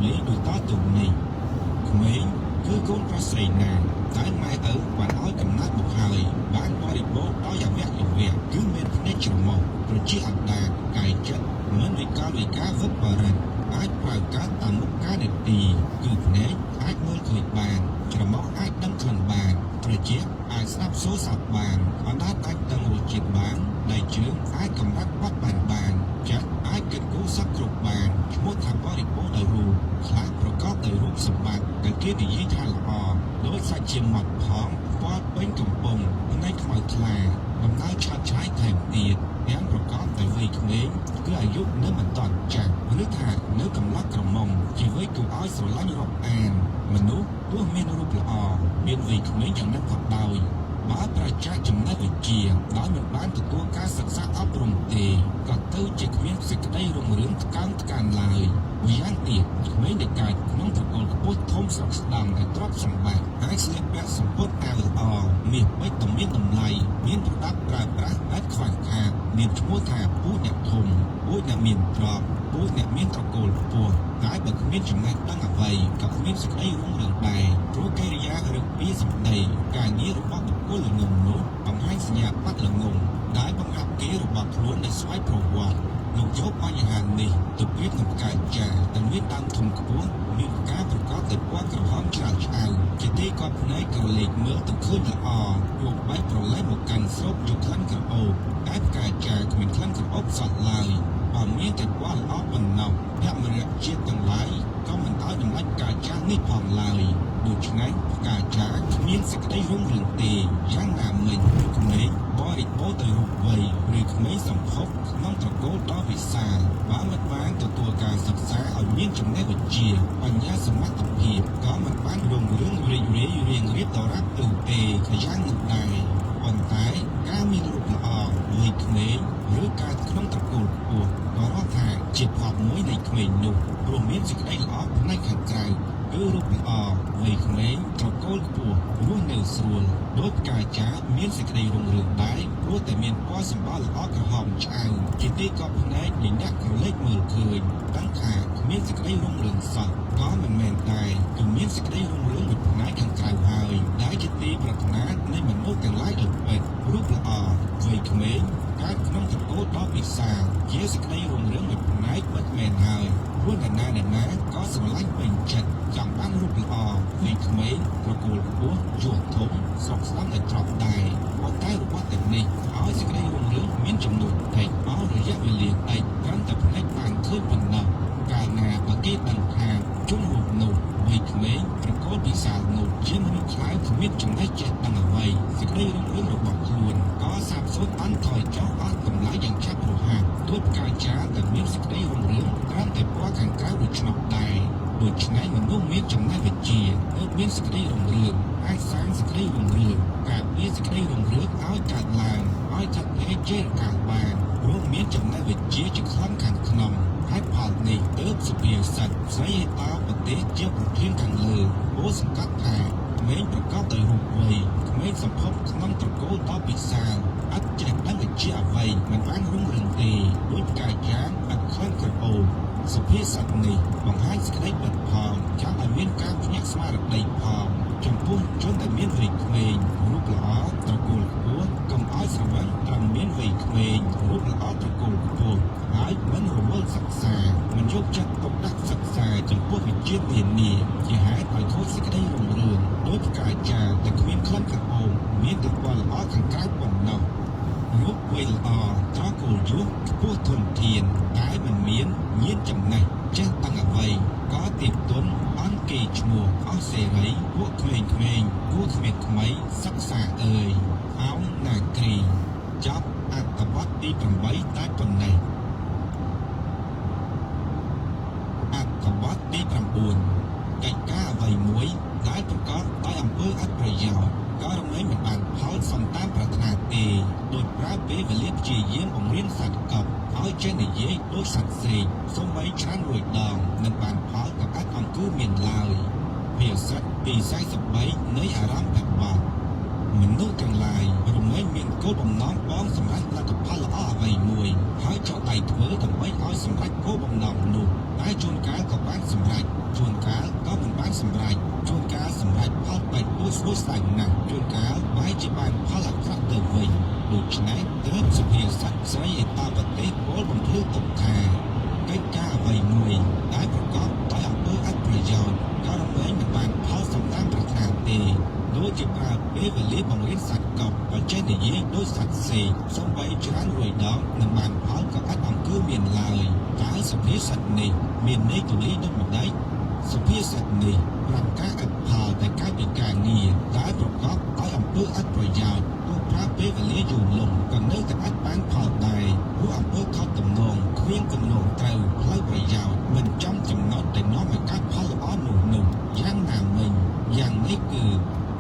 លាយដូចតទៅនេះក្មេងគឺកូនប្រុសស្រីណាតែម៉ែឪបានឲ្យកំណើតមកហើយបានបរិបូរណ៍ដោយអវយវៈគឺមានភ្នែកច្រមុះប្រជាអណ្ដាតកាយចិត្តមិនវិកលវិការវិបរិតអាចប្រើកើតតាមមុខការនេតិគឺភ្នែកអាចមើលឃើញបានច្រមុះអាចដឹងក្លិនបានត្រចៀកអាចស្ដាប់សូរស័ព្ទបានអណ្ដាតអាចដឹងរសជាតិបានដៃជើងអាចកម្រាត់បាត់បានបានចិត្តអាចគិតគូរសពគ្រប់បានឈ្មោះថាបរិបូរណ៍ដោយរូបខ្លះប្រកបដោយរូបសម្បត្តិដែលគេនិយាយថាល្អដោយសាច់ជាមាត់ផងពណ៌ពេញកំពុងភ្នែកខ្មៅថ្លាដំណើរឆាតឆាយថែមទៀតទាំងប្រកបដោយវ័យក្មេងគឺអាយុនៅមិនទាន់ចាស់ឬថានៅកំឡោះក្រមុំជាវ័យគួរឲ្យស្រឡាញ់រាប់អានមនុស្សទោះមានរូបល្អមានវ័យក្មេងយ៉ាងណាក៏ដោយបើប្រឆាចចំណេះវិជ្ជាដោយមិនបានទទួលការសិក្សាអប់រំទេក៏ទៅជាគ្មានសេចក្តីរុងរឿងថ្កើងថ្កានឡើយម្យ៉ាងទៀតក្មេងដែលកើតក្នុងត្រកូលខ្ពស់ធំស្រុកស្ដំដែលទ្រព្យសម្បត្តិអាចស្លៀកពាក់សំពត់អាវល្អមាសពេជ្រដ៏មានតម្លៃមានប្រដាប់ប្រើប្រាស់ឥតខ្វះខាតមានឈ្មោះថាពូជអ្នកធំពូជអ្នកមានទ្រព្យពូជអ្នកមានត្រកូលខ្ពស់តែបើគ្មានចំណេះដឹងអ្វីក៏គ្មានសេចក្តីរុងរឿងដែរព្រោះកិរិយាឬពាក្យសម្ដីការងាររបស់បុគ្គលល្ងងនោះបង្ហាញសញ្ញាបត្រល្ងងដែលបង្អាប់គេរបស់ខ្លួនដែលស្វ័យប្រវត្តិលោកយកបញ្ហានេះទៅប្រៀបនឹងផ្កាចាដែលមានដើមធំខ្ពស់មានផ្កាប្រកបដោយពណ៌ក្រហមច្រាលឆ្អៅជាទីកប់ភ្នែកក្រឡេកមើលទៅឃើញល្អយកបែកប្រឡែមកកាន់ស្រូបយកក្លិនក្រអូបតែផ្កាចាគ្មានក្លិនក្រអូបសោះឡើយបើមានតែពណ៌ល្អប៉ុណ្ណោះភមរៈជាតិទាំងឡាយក៏មិនឲ្យតម្លៃផ្កាចានេះផងឡើយដូច្នេះផ្កាចាគ្មានសេចក្តីរុងរឿងទេយ៉ាងណាមិញក្មេងបរិបូរណ៍ដោយរូបវ័យឬក្មេងសម្ភពក្នុងត្រកូលដ៏វិសាលបើមិនបានទទួលការសិក្សាឲ្យមានចំណេះវិជ្ជាបញ្ញាសមត្ថភាពក៏មិនបានរុងរឿងរីករាយរៀងរៀបដល់រាប់ទូទេយ៉ាងនោះដែរប៉ុន្តែការមានរូបល្អវ័យក្មេងឬកើតក្នុងត្រកូលខ្ពស់ក៏រាប់ថាជាភ័ព្វមួយនៃក្មេងនោះព្រោះមានសេចក្តីល្អផ្នែកខាងក្រៅគឺរូបល្អវ័យក្មេងត្រកូលខ្ពស់រស់នៅស្រួលដោយផ្កាចាមានសេចក្តីរុងរឿងដែរព្រោះតែមានពណ៌សម្បុរល្អក្រហមឆ្អៅជាទីកប់ភ្នែកនៃអ្នកក្រឡេកមើលឃើញដឹងថាគ្មានសេចក្តីរុងរឿងសោះក៏មិនមែនដែរគឺមានសេចក្តីរុងរឿងមួយផ្នែកខាងក្រៅហើយដែលជាទីប្រាថ្នានៃមនុស្សទាំងឡាយដោយពិតរូបល្អវ័យក្មេងកើតក្នុងត្រកូលដ៏ពិសាលជាសេចក្តីរុងរឿងមួយផ្នែកពិតមែនហើយព្រោះអ្នកណាអ្នកណាក៏ស្រឡាញ់ពេញចិត្តចង់បានរូបល្អវ័យក្មេងត្រកូលខ្ពស់យោធំស្រុកស្ដាំដែលទ្រព្យដែរប៉ុន្តែរបស់ទាំងនេះឲ្យសេចក្តីរុងរឿងមានចំនួនតិចអស់រយៈវេលាតិចត្រឹមតែភ្នែកបានឃើញប៉ុណ្ណោះកាលណាបើគេដឹងថាជនរូបនោះវ័យក្មេងត្រកូលពិសាលនោះជាមនុស្សខ្លាចគ្មានចំណេះចេះដឹងអ្វីសេចក្តីរុងរឿងរបស់ខ្លួនក៏សាបសូន្យអន់ថយចុះអស់តម្លៃយ៉ាងឆាប់រហ័សដោយផ្កាចាដែលមានសេចក្តីរុងរឿងត្រឹមតែពណ៌ខាងក្រៅដូច្នោះដែរដូច្នេះមនុស្សមានចំណេះវិជ្ជាទើបមានសេចក្តីរុងរឿងអាចសាងសេចក្តីរុងរឿងការពារសេចក្តីរុងរឿងឲ្យកើតឡើងឲ្យឋិតថេរចេរកាលបានព្រោះមានចំណេះវិជ្ជាជាខ្លាំងខាងក្នុងហើយផលនេះទើបសុភាសិតស្រីហេតាប្រទេសជាប្រធានខាងលើពោលសង្កត់ថាក្មេងប្រកបដោយរូបវ័យក្មេងសម្ភពក្នុងត្រកូលដ៏ពិសាលឥតចេះដឹងវិជ្ជាអ្វីមិនបានរុងរឿងទេដោយផ្កាយ៉ាងឥតក្លិនក្រអូបសុភាសិតនេះបង្ហាញសេចក្តីពិតផងចង់ឲ្យមានការភ្ញាក់ស្មារតីផងចំពោះជនដែលមានវ័យក្មេងរូបល្អត្រកូលខ្ពស់កុំឲ្យស្រវឹងត្រឹមមានវ័យក្មេងរូបល្អត្រកូលខ្ពស់ហើយមិនរវល់សិក្សាមិនយកចិត្តទុកដាក់សិក្សាចំពោះវិជ្ជានានាជាហេតុឲ្យខូចសេចក្តីរុងរឿងដោយផ្កាចាដែលគ្មានក្លិនក្រអូបមានតែពណ៌ល្អខាងក្រៅប៉ុណ្ណោះរូបវ័យល្អត្រកូលយុះខ្ពស់ធនធានតែមិនមានញាណចំណេះចេះដឹងអ្វីក៏ទៀបទុនអន់គេឈ្មោះអស់សេរីពួកក្មេងៗគួរក្មេងថ្មីសិក្សាអើយអោណាគ្រីចប់អត្ថបទទី8តែប៉ុណ្ណេះអត្ថបទទី9កិច្ចការអ្វីមួយដែលប្រកបដោយអំពើអត់ប្រយោជន៍ក៏រមែងមិនបានផលសមតាមប្រាថ្នាទេដោយប្រើពេលវេលាព្យាយាមបង្រៀនសត្វកប់ឲ្យចេះនិយាយដូចសត្វស្រេកសូម្បីច្រើនរួចដងនឹងបានផលក៏អត់អង្គើមានឡើយភាសិតទី43នៃអារម្មណ៍បទមនុស្សទាំងឡាយរមែងមានគោលបំណងបងសម្រាប់លទ្ធផលល្អអ្វីមួយហើយចោលដៃធ្វើដើម្បីឲ្យសម្រេចគោលបំណងនោះតែជួនកាលក៏បានសម្រេចជួ ពេលវេលាបង្រៀនសត្វកុកឲ្យចេះនិយាយដូចសត្វសេកសូម្បីច្រើនរយដងនឹងបានផលក៏ឥតអង្គើមានឡើយតើសុភាសិតនេះមានន័យទូលាយដូចម្ដេចសុភាសិតនេះប្រាប់ការឥតផលតែកើតពីការងារដែលប្រកបដោយអំពើឥតប្រយោជន៍ទោះប្រើពេលវេលាយូរលង់ក៏នៅតែអាចបានផលដែរព្រោះអំពើខុសទំនងគ្មានគន្លងត្រូវផ្លូវប្រយោជន៍មិនចំចំណុចដែលនាំឲ្យកើតផលល្អនោះនោះយ៉ាងណាមិញយ៉ាងនេះគឺ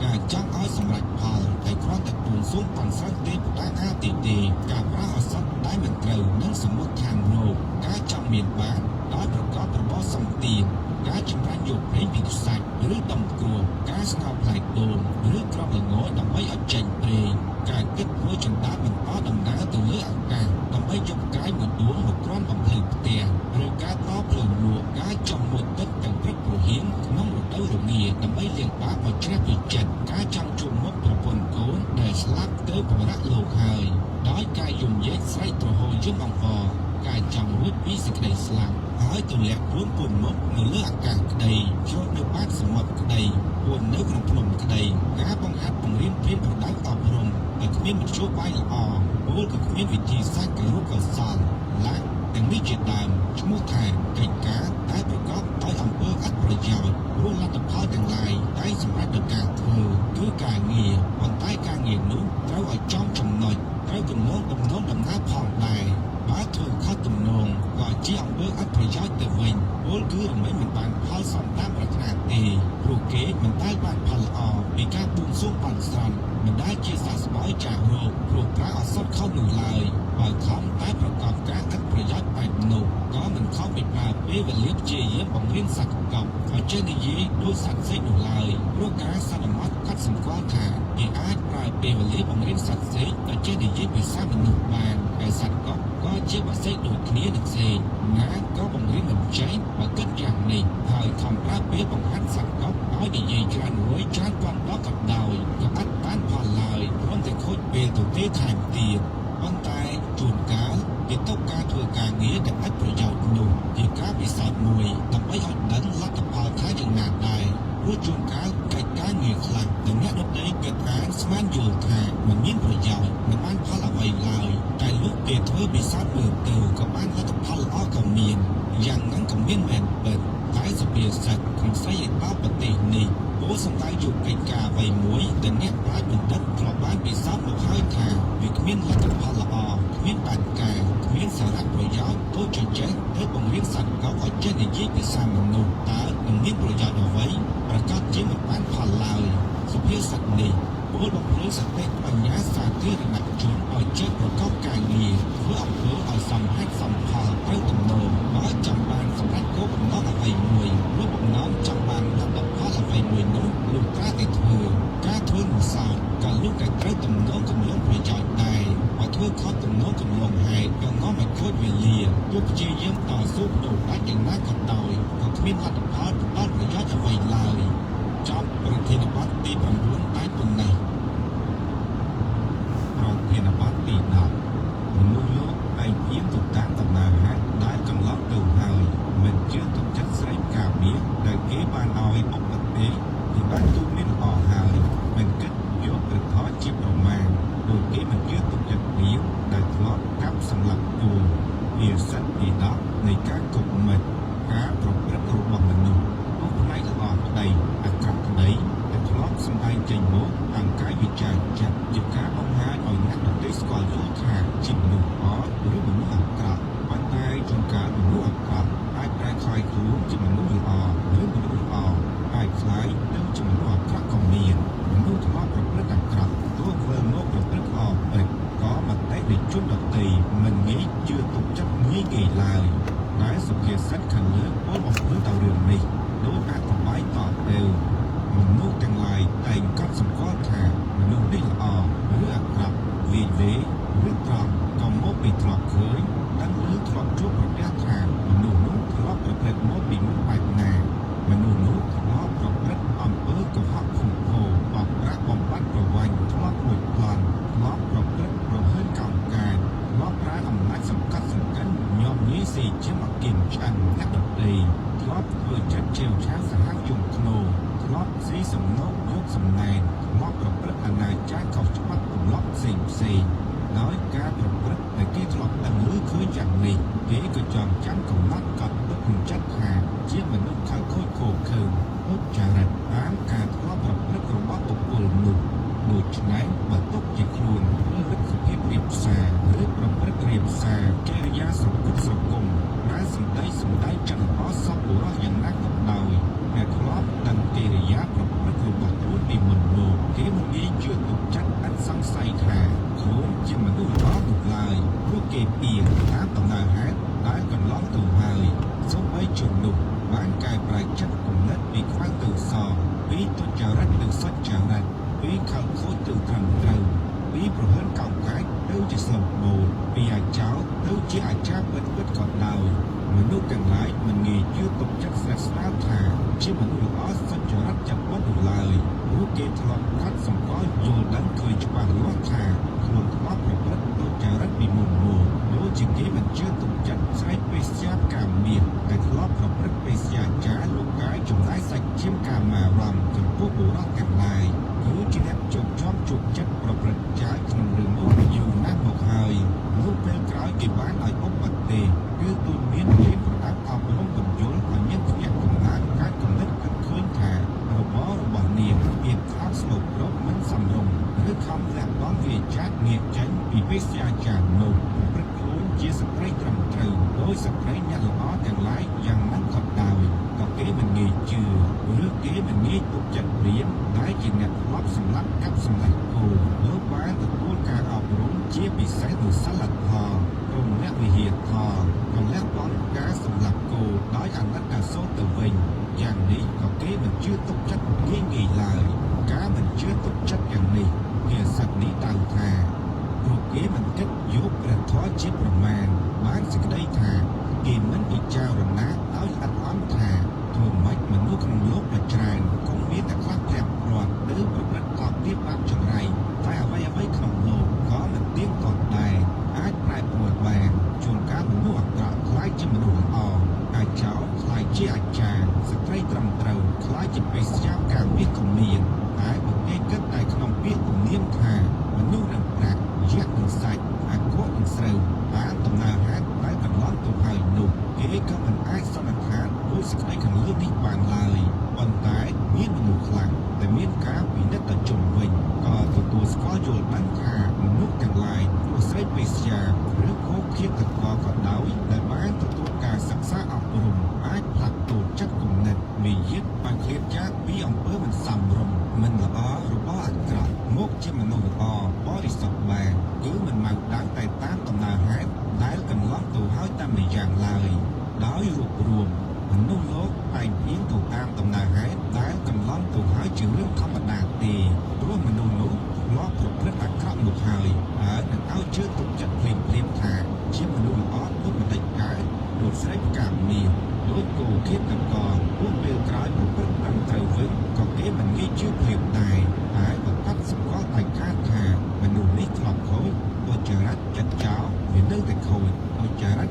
ការចង់ឲ្យសម្រេចផលតែគ្រាន់តែពងសួងប៉ាន់ស្រឹងទេពតាអាទីទេការប្រើឱសថដែលមិនត្រូវនឹងសមុទ្រឋានរោគការចង់មានបានដោយប្រកបរបរសំទានការចម្រាញ់យកប្រេងពីខ្សាច់ឬដំគ្រោះការស្ងោរផ្លែដូងឬគ្រាប់ល្ងដើម្បីឲ្យចេញប្រេងការគិតធ្វើចន្ទាបន្តដំណើរទៅលើអាកាសដើម្បីយកផ្កាយមួយដួងមកគ្រាន់បំភ្លឺផ្ទះឬការតភ្លើងលក់ការចង់មុជទឹកទាំងព្រឹកព្រហៀងក្នុងរដូវរងាដើម្បីលាងបាបឲ្យជ្រះពីចិត្តការចង់ជួបមុខប្រពន្ធកូនដែលស្លាប់ទៅបរៈលោកហើយដោយការយំយែកស្រែកទ្រហោយំអង្វរការចង់រួចពីសេចក្តីស្លាប់ហើយទម្លាក់ខ្លួនពួនមុខនៅលើអាកាសក្តីជ្រត់នៅបាតសមុទ្រក្តីពួននៅក្នុងភ្នំក្តីការបង្ហាត់បង្រៀនព្រានប្រដៅអប់រំតែគ្មានមធ្យោបាយល្អពលក៏គ្មានវិធីសាស្ត្រគោរពកោសលឡាទាំងនេះជាដើមឈ្មោះថាកិច្ចការតែប្រកបដោយអំពើឥតប្រយោជន៍ព្រោះលទ្ធផលទាំងឡាយតែសម្រាប់ដល់ការធ្វើគឺការងារប៉ុន្តែការងារនោះត្រូវឲ្យចំចំណុចត្រូវគន្លងទំនងដំណើរផងដែរបើធ្វើខុសទំនងក៏ជាអំពើឥតប្រយោជន៍ទៅវិញពលគឺរមែងមិនបានផលសមតាមប្រាថ្នាទេព្រោះគេមិនដែលបានផលល្អពីការបួងសួងបន់ស្រន់មិនដែលជាសះស្បើយចាស់រោគព្រោះប្រើឱសថខុសនោះឡើយបើខំតែប្រកបការឥតប្រយោជន៍បែបនោះក៏មិនខំពីប្រើពេលវេលាព្យាយាមបង្រៀនសត្វកុកឲ្យចេះនិយាយដូចសត្វសេកនោះឡើយព្រោះការសន្មត់កត់សម្គាល់ថាគេអាចប្រើពេលវេលាបង្រៀនសត្វសេកឲ្យចេះនិយាយភាសាមនុស្សបានហើយសត្វកុកក៏ជាបសេកដូចគ្នានឹងសេកណាក៏បង្រៀនមិនចេះបើគិតយ៉ាងនេះហើយខំប្រើពេលបង្ហាត់សត្វកុកឲ្យនិយាយច្រើនរយច្រើនពាន់ដងក៏ដោយក៏អត់បានផលឡើយព្រមតែខូចពេលទៅទេថែមទៀតប៉ុន្តែជួនកាលគេទុកការធ្វើការងារដែលឥតប្រយោជន៍នោះជាការពិសោធន៍មួយដើម្បីឲ្យដឹងលទ្ធផលថាយ៉ាងណាដែរព្រោះជួនកាលកិច្ចការងារខ្លះដែលអ្នកដទៃគិតអានស្មានយល់ថាមិនមានប្រយោជន៍មិនបានផលអ្វីឡើយតែលុះគេធ្វើពិសោធន៍មើលទៅក៏បានលទ្ធផលល្អក៏មានយ៉ាងហ្នឹងក៏មានមែនពិតតែសុភាសិតក្នុងស្រីឯតោប្រទេសនេះពោលសំដៅយកកិច្ចការអ្វីមួយដែលអ្នកប្រាជ្ញបណ្ឌិតធ្លាប់បានពិសោធន៍មកហើយថាវាគ្មានលទ្ធផលល្អគ្មានបានការគ្មានសារៈប្រយោជន៍ដូចចចេះទៅបង្រៀនសត្វកុកឲ្យចេះនិយាយភាសាមនុស្សតើនឹងមានប្រយោជន៍អ្វីប្រកាសជាមិនបានផលឡើយសុភាសិតនេះពោលបំភ្លឺសតិបញ្ញាសាធារណជនឲ្យចេះប្រកបការងារធ្វើអំពើឲ្យសមហេតុសមផលត្រូវទំនងបើចង់បានសម្រេចគោលបំណងអ្វីមួយឬបំណងចង់បានលទ្ធផលអ្វីមួយនោះលុះត្រាតែធ្វើការធ្វើនោះសោតក៏លុះតែត្រូវទំនងកំឡុងប្រយោជន៍ដែរបើធ្វើខុសទំនងកំឡុងហេតុក៏នាំឲ្យខូចវេលាទោះព្យាយាមតស៊ូបដូរដាច់យ៉ាងណាក៏ដោយក៏គ្មានលទ្ធផលផ្ដល់ប្រយោជន៍អ្វីឡើយចប់ប្រធានបទទី9តែប៉ុណ្ណេះប្រធានបទទី10មនុស្សលោកឯងអៀនទៅតាមដំណើរហេតុដែលកន្លងទៅហើយមិនជឿទុកចិត្តស្រីផ្កាមាសដែលគេបានឲ្យឧបទេសគេបានទូមានល្អហើយមិនគិតយកព្រះថយជាប្រមាណដោយគេមិនជឿទុកចិត្តព្រាមដែលធ្លាប់កាប់សម្លាប់គោភាសិតទី10នៃការគប់មិត្តការប្រព្រឹត្តរបស់មនុស្សទោះផ្នែកល្អក្តីអាក្រក់ក្តីដែលធ្លាប់សម្ដែងចេញមកតាមកាយវិការចិត្តជាការបង្ហាញឲ្យអ្នកដទៃស្គាល់យល់ថាជាមនុស្សល្អឬមនុស្សអាក្រក់ប៉ុន្តែជួនកាលមនុស្សអាក្រក់អាចប្រែក្លាយខ្លួនជាមនុស្សល្អឬមនុស្សល្អអាចក្លាយទៅជាមនុស្សអាក្រក់ក៏មានមនុស្សធ្លាប់ប្រព្រឹត្តអាក្រក់ទោះវិលមកប្រព្រឹត្តល្អពិតក៏មតិនៃជនដទៃមិនងាយជឿទុកចិត្តងាយងាយឡើយដែលសុភាសិតខាងលើពោលបំភ្លឺដល់រឿងនេះដោយអធិប្បាយតទៅមនុស្សទាំងឡាយតែងកត់សម្គាល់ថាមនុស្សនេះល្អឬអាក្រក់វាយវេឬត្រង់ក៏មកពីធ្លាប់ឃើញដឹងឬធ្លាប់ជួបប្រទះថាមនុស្សនោះធ្លាប់ប្រព្រឹត្តមកពីមុនបែបណាមនុស្សនោះធ្លាប់ប្រព្រឹត្តអំពើកុហកខុសខោបោកប្រាស់បំបត្តិប្រវ័ញ្ចធ្លាប់លួចប្លន់ធ្លាប់ប្រព្រឹត្តប្រហើនកោងកាចធ្លាប់ប្រើអំណាចសង្កត់សង្កិនញោមញីស៊ីជាមកគៀនឆ្អឹងអ្នកដទៃធ្លាប់ធ្វើចិត្តជេវឆាវសាហាវយំធ្នោធ្លាប់ស៊ីសំណោកយកសំណែនធ្លាប់ប្រព្រឹត្តអ សេងផ្សេងដោយការប្រព្រឹត្តដែលគេធ្លាប់ដឹងឬឃើញយ៉ាងនេះគេក៏ចងចាំកំណត់កត់ទុកក្នុងចិត្តថាជាមនុស្សខិលខូចខូខើទុច្ចរិតតាមការធ្លាប់ប្រព្រឹត្តរបស់បុគ្គលនោះដូច្នេះបើទុកជាខ្លួនធ្វើលទ្ធភាពរៀបសារឬប្រព្រឹត្តរៀបសារកិរិយាស្រគត់ស្រគំប្រើសម្ដីសម្ដែងចិត្តល្អសពបុរសយ៉ាងណាក៏ដោយអ្នកធ្លាប់ដឹងកិរិយាប្រព្រឹត្តរបស់ខ្លួនពីមុនមកគេមិនងាយជឿទុកចិត្តឥតសង្ស័យថាខ្លួនជាមនុស្សល្អនោះឡើយព្រោះគេពៀនតាមដំណើរហេតុដែលកន្លងទៅហើយសូម្បីជននោះបានកែប្រែចិត្តគំនិតពីខ្មៅទៅសពីទុច្ចរិតទៅសុចរិតពីខលខូចទៅត្រឹមត្រូវពីប្រហិនកោងកាចទៅជាស្លូតបូតពីអាចោទៅជាអាចារ្យពិតពិតក៏ដោយមនុស្សទាំងឡាយមិនងាយជឿទុកចិត្តស្និទ្ធស្នាលថាជាមនុស្សល្អសុចរិតចិត្តបុណ្យនោះឡើយព្រោះគេធ្លាប់កត់សម្គាល់យល់ដឹងឃើញច្បាស់លាស់ថាខ្លួនធ្លាប់ប្រព្រឹត្តទុច្ចរិតពីមុនមកដូចជាគេមិនជឿទុកចិត្តស្រីពេស្យាកាមាសដែលធ្លាប់ប្រព្រឹត្តពេស្យាចារលោកកាយចំណាយសាច់ឈាមកាមារម្មណ៍ចំពោះបុរសទាំងឡាយគឺជាអ្នកជោគជាំជោគចិត្តប្រព្រឹត្តចាយក្នុងរឿងនោះយូរណាស់មកហើយលុះពេលក្រោយគេបានឲ្យឧបទេសគឺទូនមានព្រាមប្រដាប់អប់រំពន្យល់ឲ្យមានធ្នាក់កំណើតកើតគំនិតគិតឃើញថារបររបស់នាងៀបខំស្លូតគ្រប់មិនសមរម្យឬខំលះបង់វាចាក់ងាកចេញពីពេស្យាចារនោះប្រព្រឹត្តខ្លួនជាស្ត្រីត្រឹមត្រូវដោយស្ត្រីអ្នកល្អទាំងឡាយយ៉ាងណាក៏ដោយក៏គេមិនងាយជឿឬគេមិនងាយទុកចិត្តព្រាមដែលជាអ្នកធ្លាប់សម្លាប់កាប់សម្លាប់គោលោកបានទទួលការអប់រំជាពិសេសនូវសិលធម៌ព្រមអ្នកវិហារធម៌ក៏លះបង់ការសម្លាប់គោដោយអាណិតអាសូរទៅវិញយ៉ាងនេះក៏គេមិនជឿទុកចិត្តងាយងាយឡើយការមិនជឿទុកចិត្តយ៉ាងនេះភាសិតនេះដៅថាព្រោះគេមិនគិតយកព្រះធម៌ជាប្រមាណបានសេចក្តីថាគេមិនពិចារណាដោយល្អិតល្អន់ថាធ្វើម៉េចមនុស្សក្នុងលោកដ៏ច្រើនគង់មានតែខ្លះព្រាត់ព្រាត់ឬប្រព្រឹត្តតបទៀបបាបចង្រៃតែអ្វីអ្វីក្នុងលោកក៏មិនទៀងទាត់ដែរអាចប្រែប្រួលបានជួនកាលមនុស្សអាក្រក់ក្លាយជាមនុស្សល្អអាចោលក្លាយជាអាចារ្យស្ត្រីត្រឹមត្រូវក្លាយជាពេស្យាកាមាសក៏មានតែបើគេគិតតែក្នុងពាក្យទំនៀមថាមនុស្សនឹងប្រាក់យក្សនឹងសាច់អាកក់នឹងស្រូវតាមដំណើរហេតុដែលកន្លងទៅហើយនោះគេក៏មិនអាចសន្និដ្ឋានដោយសេចក្តីខាងលើនេះបានឡើយប៉ុន្តែមានមនុស្សខ្លះដែលមានការពិនិត្យដល់ជុំវិញក៏ទទួលស្គាល់យល់ដឹងថាមនុស្សទាំងឡាយទោះស្រីពេស្យាឬគោឃាតករក៏ដោយដែលបានទទួលការសិក្សាអប់រំអាចផ្លាស់ប្ដូរចិត្តគំនិតមាយាទបានឃ្លាតចាកពីអំពើមិនសមរម្យមិនល្អរបស់អាក្រក់មកជាមនុស្សល្អបរិសុទ្ធបានគឺមិនមកដៅតែតាមដំណើរហេតុដែលកន្លងទៅហើយតាមម្យ៉ាងឡើយដោយរួបរวมមនុស្សលោកតែងផ្អៀងទៅតាមដំណើរហេតុដែលកន្លងទៅហើយជារឿងធម្មតាទេព្រោះមនុស្សនោះធ្លាប់ប្រព្រឹត្តអាក្រក់មកហើយហើយនឹងឲ្យជឿទុកចិត្តភ្លាមភ្លាមថាជាមនុស្សល្អទុកម្ដេចកើតដូចស្រីផ្កាមាសដូចគោឃាតករពួកពេលក្រោយប្រព្រឹត្តត្រឹមត្រូវវិញក៏គេមិនងាយជឿភ្លាមដែរតែបើកាត់សម្គាល់ដាច់ខាតថាមនុស្សនេះធ្លាប់ខូចទុច្ចរិតចិត្តចោលវានៅតែខូចទុច្ចរិត